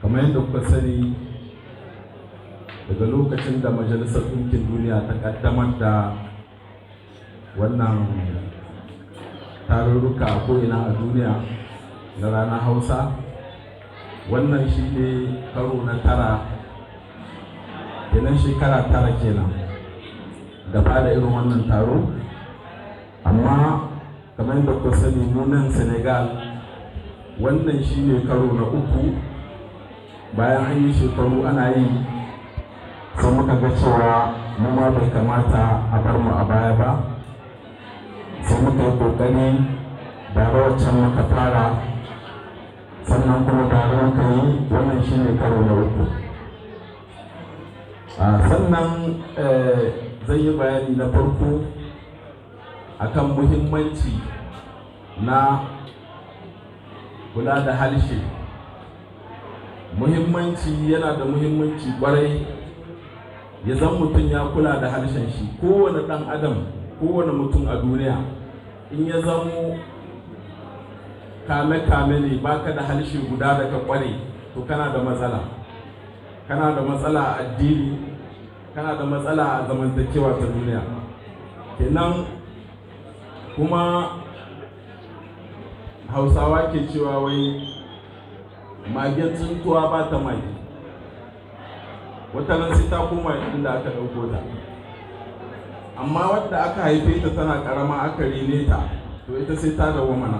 Kamar yadda kuka sani, daga lokacin da Majalisar Ɗinkin Duniya ta ƙaddamar da wannan tarurruka a ko'ina a duniya na Ranar Hausa, wannan shi ne karo na 9 kenan, shekara 9 kenan da fara irin wannan taro. Amma kamar yadda kuka sani, mu nan Senegal, wannan shi ne karo na 3. Bayan an yi shekaru ana yi, sai muka ga cewa mu ma bai kamata a bar mu a baya ba, sai muka yi kokari. Bara waccan muka fara, sannan kuma bara muka yi, wannan shi ne karo na 3. Sannan zan yi bayani na farko akan muhimmanci na kula da harshe. Muhimmanci, yana da muhimmanci kwarai ya zan mutum ya kula da harshen shi. Kowane ɗan adam, kowane mutum a duniya, in ya zamo kame-kame ne, baka da harshe guda da ka kware, to kana da matsala. Kana da matsala a addini, kana da matsala a zamantakewa ta duniya kenan. Kuma Hausawa ke cewa wai magen tsuntuwa ba ta mage, wata nan sai ta koma inda aka ɗauko ta. Amma wadda aka haife ta tana ƙarama aka rene ta, to ita sai ta dawo mana.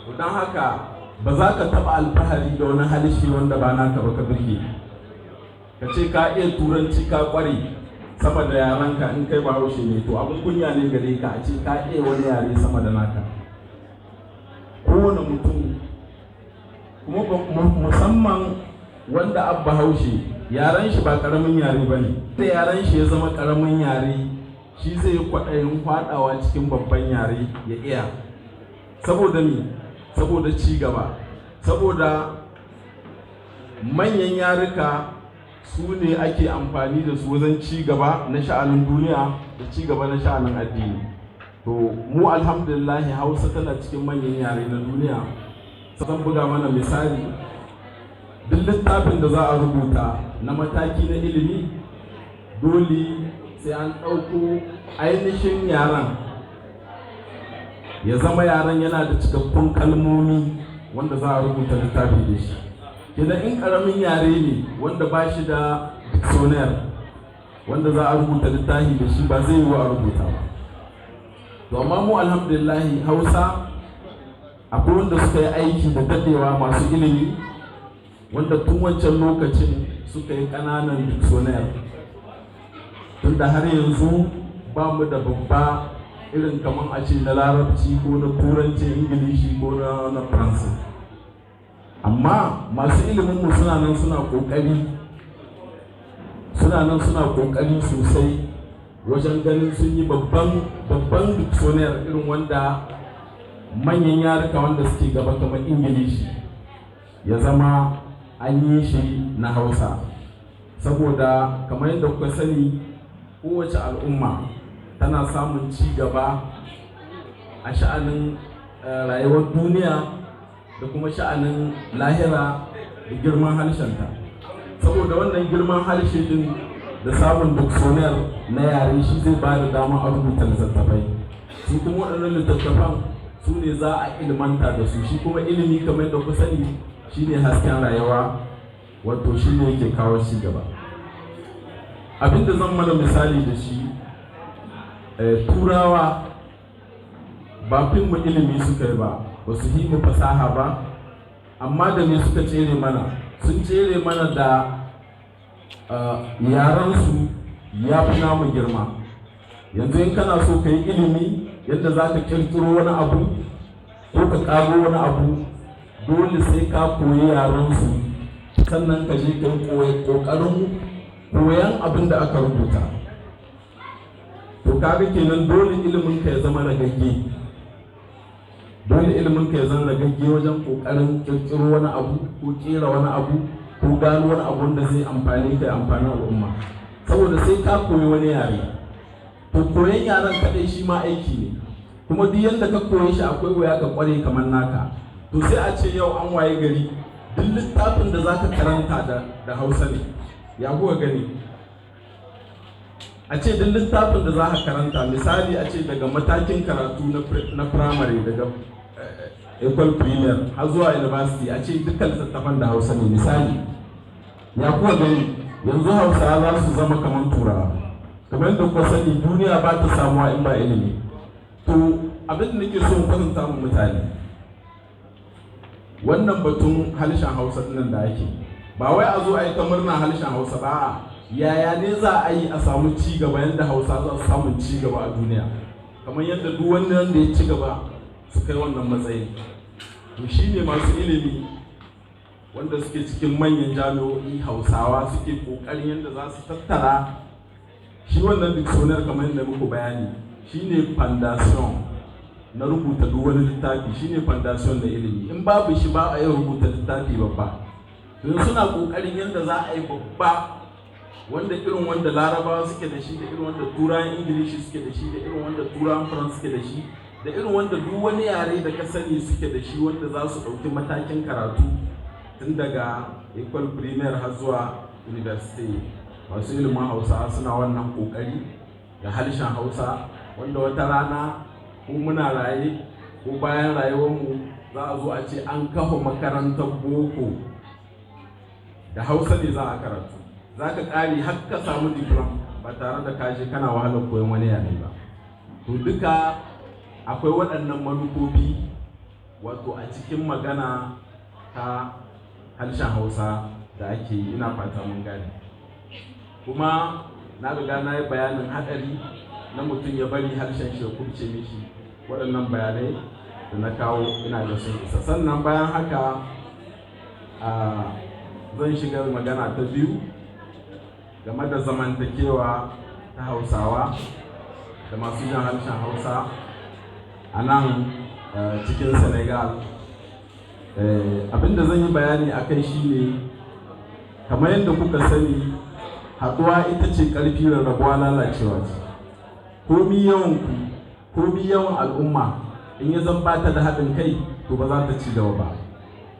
To don haka ba za ka taɓa alfahari da wani harshe wanda ba naka ba, ka birge ka ce ka iya Turanci, ka ƙware sama da yaranka. In kai Bahaushe ne, to abin kunya ne gare ka a ce ka iya wani yare sama da naka. Kowane mutum kuma, musamman wanda abba Bahaushe, yaren shi ba karamin yare ba ne. Da yaren shi ya zama karamin yare, shi zai yi kwaɗayin faɗawa cikin babban yare ya iya. Saboda mi? Saboda ci gaba, saboda manyan yaruka su ne ake amfani da su wajen ci gaba na sha'anin duniya da ci gaba na sha'anin addini. To mu alhamdulillahi, Hausa tana cikin manyan yare na duniya. Zan buga mana misali: duk littafin da za a rubuta na mataki na ilimi, dole sai an ɗauko ainihin yaren, ya zama yaren yana da cikakkun kalmomi wanda za a rubuta littafi da shi. Kenan in ƙaramin yare ne wanda ba shi da dictionary wanda za a rubuta littafi da shi, ba zai yiwu a rubuta ba. To amma mu alhamdulillahi, Hausa akwai wanda suka yi aiki da dadewa, masu ilimi, wanda tun wancan lokacin suka yi ƙananan dictionary, tunda har yanzu ba mu da babba irin kamar a ce na Larabci ko na Turanci, Ingilishi ko na Faransa. Amma masu iliminmu suna nan suna ƙoƙari, suna nan suna ƙoƙari sosai wajen ganin sun yi babban babban dictionary irin wanda manyan yaruka wanda suke gaba kamar Ingilishi, ya zama an yi shi na Hausa. Saboda kamar yadda kuka sani, kowace al'umma tana samun ci gaba a sha'anin rayuwar duniya da kuma sha'anin lahira da girman harshenta. Saboda wannan girman harshe din da samun dictionary na yare, shi zai ba da dama a rubuta littattafai. Su kuma waɗannan littattafan su ne za a ilmanta da su. Shi kuma ilimi, kamar da ku sani, shine hasken rayuwa, wato shi ne yake kawo ci gaba. Abinda zan mana misali da shi, Turawa ba fin mu ilimi suka yi ba, ba su yi mu fasaha ba, amma da me suka tsere mana? Sun tsere mana da yaransu ya fi namu girma. Yanzu in kana so ka yi ilimi yadda za ka kirkiro wani abu ko ka ƙago wani abu, dole sai ka koyi yaransu, sannan ka je ka yi ƙoƙarin koyan abin da aka rubuta. To kaga kenan dole ilimin ka ya zama ragagge, dole ilimin ka ya zama ragagge wajen ƙoƙarin kirkiro wani abu ko ƙera wani abu ko gano wani abu wanda zai amfani ka, amfani al'umma, saboda sai ka koyi wani yare. To koyan yaren kaɗai shi ma aiki ne, kuma duk yanda ka koyi shi akwai wuya ka kware kamar naka. To sai a ce yau an waye gari Duk littafin da za ka karanta da Hausa ne, ya kuka gani? A ce duk littafin da za ka karanta, misali a ce daga matakin karatu na firamare, daga école primaire har zuwa university, a ce dukkan littattafan da Hausa ne misali, ya kuka gani? Yanzu Hausawa za su zama kamar Turawa. Kamar yadda kuka sani, duniya ba ta samuwa in ba ilimi. To, abin da nake so in kwatanta mu mutane, wannan batun harshen Hausa nan da ake, ba wai a zo a yi ta murna harshen Hausa ba, a yaya ne za a yi a samu ci gaba, yadda Hausa za su samu ci gaba a duniya kamar yadda duk wani wanda ya ci gaba su kai wannan matsayin. To, shine masu ilimi wanda suke cikin manyan jami'o'i Hausawa suke kokarin yadda za su tattara shi wannan dictionnaire. Kamar yadda muku bayani, shine foundation na rubuta duk wani littafi, shine foundation na ilimi. In babu shi, ba a yi rubuta littafi babba. Don suna kokarin yadda za a yi babba, wanda irin wanda Larabawa suke da shi, da irin wanda Turawan Ingilishi suke da shi, da irin wanda Turawan Faransa suke da shi, da irin wanda duk wani yare da ka sani suke da shi, wanda za su ɗauki matakin karatu tun daga école primaire har zuwa university. Masu ilimin Hausa suna wannan kokari da harshen Hausa, wanda wata rana, ko muna raye ko bayan rayuwarmu, za a zo a ce an kafa makarantar boko da Hausa ne za a karatu. Za ka ƙare har ka samu diploma ba tare da ka je kana wahalar koyon wani yare ba. To, duka akwai waɗannan manufofi, wato a cikin magana ta harshen Hausa da ake yi. Ina fata mun gane. Kuma na riga na yi bayanin haɗari na mutum ya bari harshen shi ya kubce mishi. Waɗannan bayanai da na kawo, ina da sun isa. Sannan bayan haka, zan shiga magana ta biyu game da zamantakewa ta Hausawa da masu jan harshen Hausa a nan cikin Senegal. Abinda zan yi bayani a kai shine, kamar yadda kuka sani, haɗuwa ita ce ƙarfi, rarrabuwa lalacewa ce. Komi yawan ku, komi yawan al'umma, in ya zama ba ta da haɗin kai, to ba za ta ci gaba ba.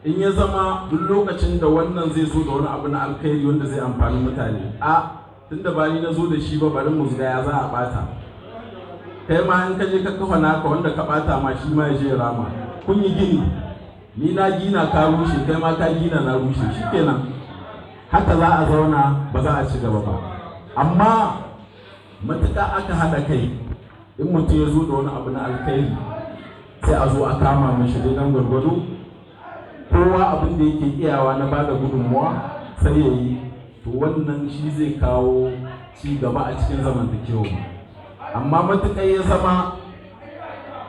In ya zama duk lokacin da wannan zai zo da wani abu na alkhairi wanda zai amfani mutane, a tunda ba ni na zo da shi ba, bari mu ga ya za a bata. Kai ma in ka je ka kafa naka, wanda ka bata ma shi ma ya je ya rama. Kun yi gini, ni na gina ka rushe, kai ma ka gina na rushe, shikenan, haka za a zauna, ba za a ci gaba ba. Amma matuƙa aka haɗa kai, in mutum ya zo da wani abu na alkhairi, sai a zo a kama mishi daidan gwargwado. Kowa abin da yake iyawa na bada gudunmuwa sai ya yi. To, wannan shi zai kawo ci gaba a cikin zamantakewa. Amma matuƙar ya zama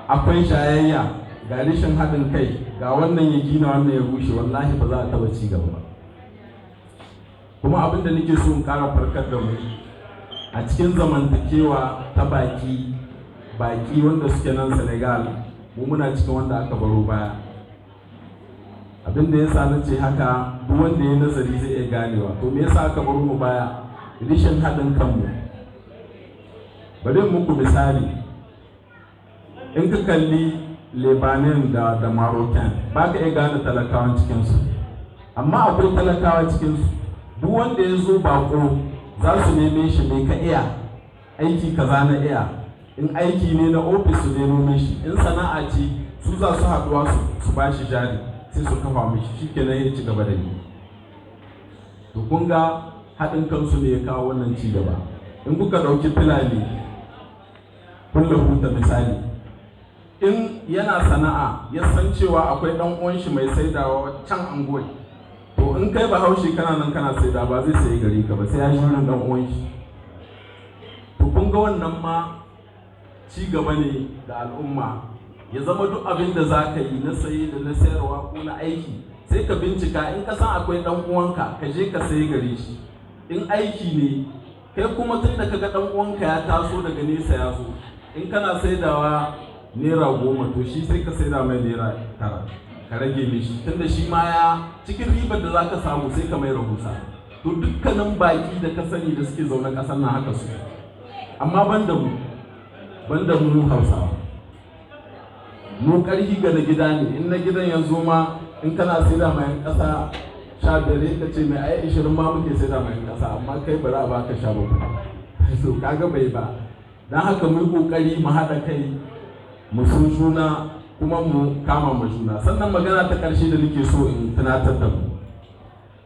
akwai shayayya, ga rashin haɗin kai, ga wannan ya gina, wannan ya rushe, wallahi ba za a taɓa ci gaba ba. Kuma abin da nake so in ƙara farkar da mu a cikin zamantakewa ta baki, baki wanda suke nan Senegal, mu muna cikin wanda aka baro baya. Abin da yasa na ce haka, duk wanda ya nazari zai iya ganewa. To, me yasa aka baro mu baya? Rashin haɗin kanmu. Bari in muku misali. In ka kalli Lebanon da Marocan, ba ka iya gane talakawan cikinsu, amma akwai talakawa cikinsu. Duk wanda ya zo bako, za su neme shi: mai ka iya? Aiki kaza na iya. In aiki ne na ofis, su nemo mishi. In sana'a ce, su za su haɗuwa su ba shi jari, sai su kafa mishi, shikenan, ya ci gaba da yi. To, kun ga haɗin kansu ne ya kawo wannan ci gaba. In kuka ɗauki Fulani, kulla huta misali, in yana sana'a, ya san cewa akwai ɗan uwan shi mai saidawa can anguwai, to in kai Bahaushe kana nan kana saida, ba zai sayi gari ka ba, sai ya shi wurin ɗan uwan shi. To, kun ga wannan ma ci gaba ne da al'umma. Ya zama duk abin da za ka yi na saye da na sayarwa ko na aiki, sai ka bincika, in ka san akwai ɗan uwanka, ka je ka sayi gare shi. In aiki ne, kai kuma tun da kaga ɗan uwanka ya taso daga nesa ya zo, in kana saidawa naira 10, to shi sai ka saida mai naira 9, ka rage mishi, tunda shi ma ya cikin ribar da za ka samu, sai ka mai rahusa. To, dukkanin baki da ka sani da suke zaune ƙasar nan haka su, amma ban da mu Hausawa, mu ƙarfi ga na gida ne. In na gidan ya zo ma In kana saida ma 'yan ƙasa 15, ka ce mai ai 20 ma muke saida ma 'yan ƙasa, amma kai bari a baka 17. So kaga bai ba. Don haka mu yi ƙoƙari mu haɗa kai, mu so juna, kuma mu kama ma juna. Sannan magana ta ƙarshe da nake so in tunatar da mu,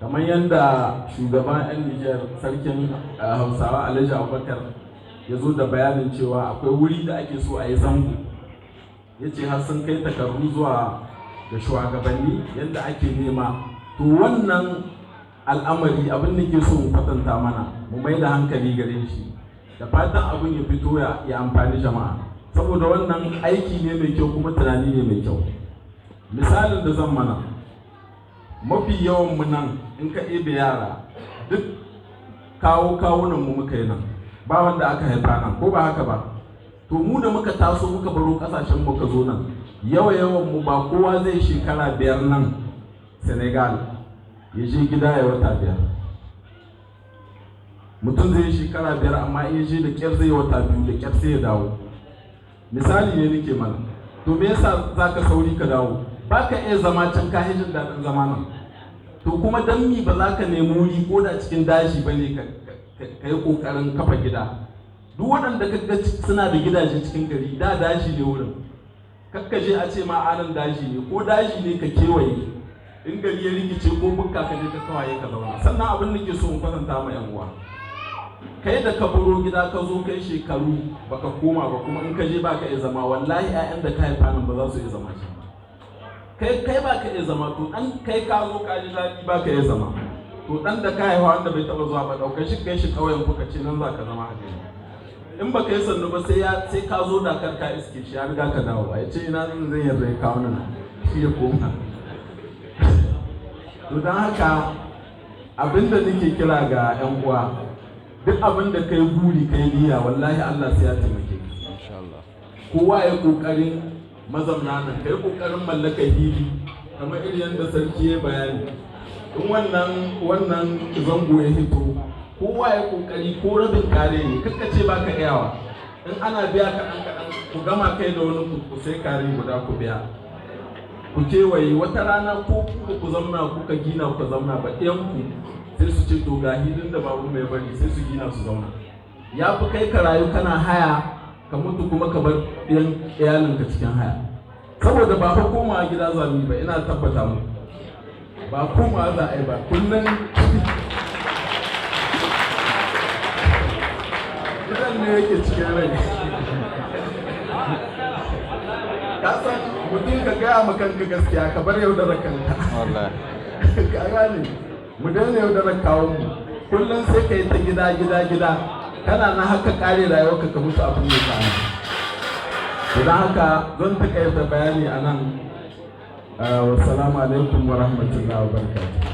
kamar yadda shugaban 'yan Nijar, sarkin Hausawa Alhaji Abubakar, ya zo da bayanin cewa akwai wuri da ake so a yi zango, ya ce har sun kai takardu zuwa ga shugabanni yadda ake nema. To wannan al'amari, abin da ke so mu kwatanta mana, mu mai da hankali gare shi, da fatan abin ya fito ya amfani jama'a, saboda wannan aiki ne mai kyau kuma tunani ne mai kyau. Misalin da zan mana, mafi yawan mu nan, in ka ɗebe yara, duk kawo kawunan mu muka yi nan, ba wanda aka haifa nan, ko ba haka ba? To mu da muka taso muka baro kasashen muka zo nan, yawa yawan mu ba kowa zai shekara 5 nan Senegal ya je gida ya wata 5. Mutum zai yi shekara 5, amma in ya je da kyar zai wata 2, da kyar sai ya dawo. Misali ne nake mana. To me yasa zaka sauri ka dawo? Ba ka iya zama can, ka jin daɗin zama nan. To kuma dan mi ba za ka nemi wuri ko da cikin daji ba ne, ka yi ƙoƙarin kafa gida? Duk waɗanda ka ga suna da gidaje cikin gari, da daji ne wurin. Kakka je a ce ma anan daji ne. Ko daji ne, ka kewaye, in gari ya rikice ko bukka ka je ka kawaye ka zauna. Sannan abin da ke so in kwatanta ma yan uwa, kai da ka baro gida ka zo kai shekaru baka koma ba, kuma in ka je baka iya zama, wallahi 'ya'yan da ka haifa nan ba za su iya zama shi ba. Kai kai ba ka iya zama, to dan kai ka zo ka ji daɗi ba ka iya zama, to dan da ka haifa wanda bai taɓa zuwa ba, ɗaukar shi kai shi ƙauyen kuka ce nan za ka zama a gari. In baka yi sannu ba, sai ya sai ka zo Dakar ka iske shi ya riga ka dawo, ya ce ina zan yarda ya kawo nan shi ya koma. To don haka abinda nake kira ga 'yan uwa, duk abin da kai buri, kai niyya, wallahi Allah sai ya taimake ka. Kowa ya kokarin mazamna nan, kai kokarin mallaka hili kamar irin yadda sarki ya bayani. In wannan zango ya hito, kowa ya kokari ko rabin kare ne. Kakka ce baka iyawa. In ana biya kaɗan kaɗan, ku gama kai da wani, ku sai kare guda ku biya, ku kewaye. Wata rana ko ku zamna kuka gina ku zamna ba, ɗayan ku sai su ce to ga hilin da babu mai bari, sai su gina su zauna. Ya fi kai ka rayu kana haya, ka mutu kuma ka bar ɗiyan iyalinka cikin haya. Saboda ba fa komawa gida zami ba, ina tabbata mu ba komawa za a yi ba. Kullum gidan ne yake cikin rai. Ka san mutum, ka gaya ma kanka gaskiya, ka bar yaudarar kanka. Ka gane, mu daina yaudarar kawun mu. Kullum sai ka yi ta gida gida gida, kana na haka kare rayuwarka, ka mutu abin da ka. To don haka zan taƙaita bayani a nan. Wassalamu alaikum wa rahmatullahi wa barakatuh.